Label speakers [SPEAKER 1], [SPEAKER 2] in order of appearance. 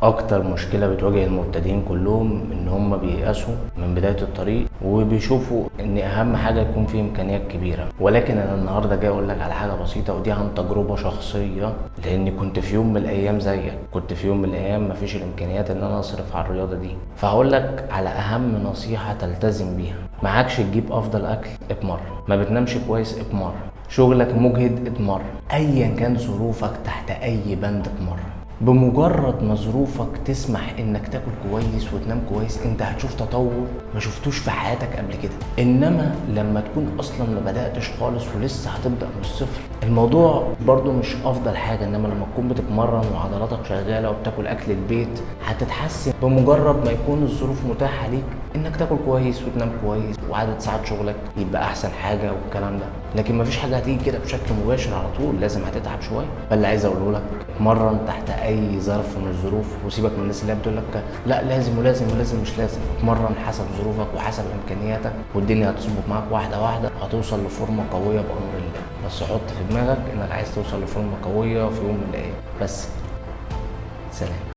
[SPEAKER 1] اكتر مشكلة بتواجه المبتدئين كلهم ان هم بييأسوا من بداية الطريق وبيشوفوا ان اهم حاجة يكون فيه امكانيات كبيرة. ولكن انا النهاردة جاي اقول لك على حاجة بسيطة، ودي عن تجربة شخصية، لاني كنت في يوم من الايام زيك، كنت في يوم من الايام مفيش الامكانيات ان انا اصرف على الرياضة دي. فهقول لك على اهم نصيحة تلتزم بيها: معكش تجيب افضل اكل، اتمرن. ما بتنامش كويس، اتمرن. شغلك مجهد، اتمرن. ايا كان ظروفك تحت اي بند اتمرن. بمجرد ما ظروفك تسمح انك تاكل كويس وتنام كويس، انت هتشوف تطور ما شفتوش في حياتك قبل كده. انما لما تكون اصلا ما بدأتش خالص ولسه هتبدأ من الصفر، الموضوع برضو مش افضل حاجة. انما لما تكون بتتمرن وعضلاتك شغالة وبتاكل اكل البيت، هتتحسن بمجرد ما يكون الظروف متاحة ليك انك تاكل كويس وتنام كويس وعدد ساعات شغلك يبقى احسن حاجة والكلام ده. لكن مفيش حاجة هتيجي كده بشكل مباشر على طول، لازم هتتعب شوية. فاللي عايز اقوله لك، اتمرن تحت اي ظرف من الظروف، وسيبك من الناس اللي بتقول لك لا لازم ولازم ولازم. مش لازم، اتمرن حسب ظروفك وحسب امكانياتك، والدنيا هتظبط معاك واحدة واحدة، وهتوصل لفورمه قوية بامر الله. بس حط في دماغك انك عايز توصل لفورمه قوية في يوم من الايام. بس سلام.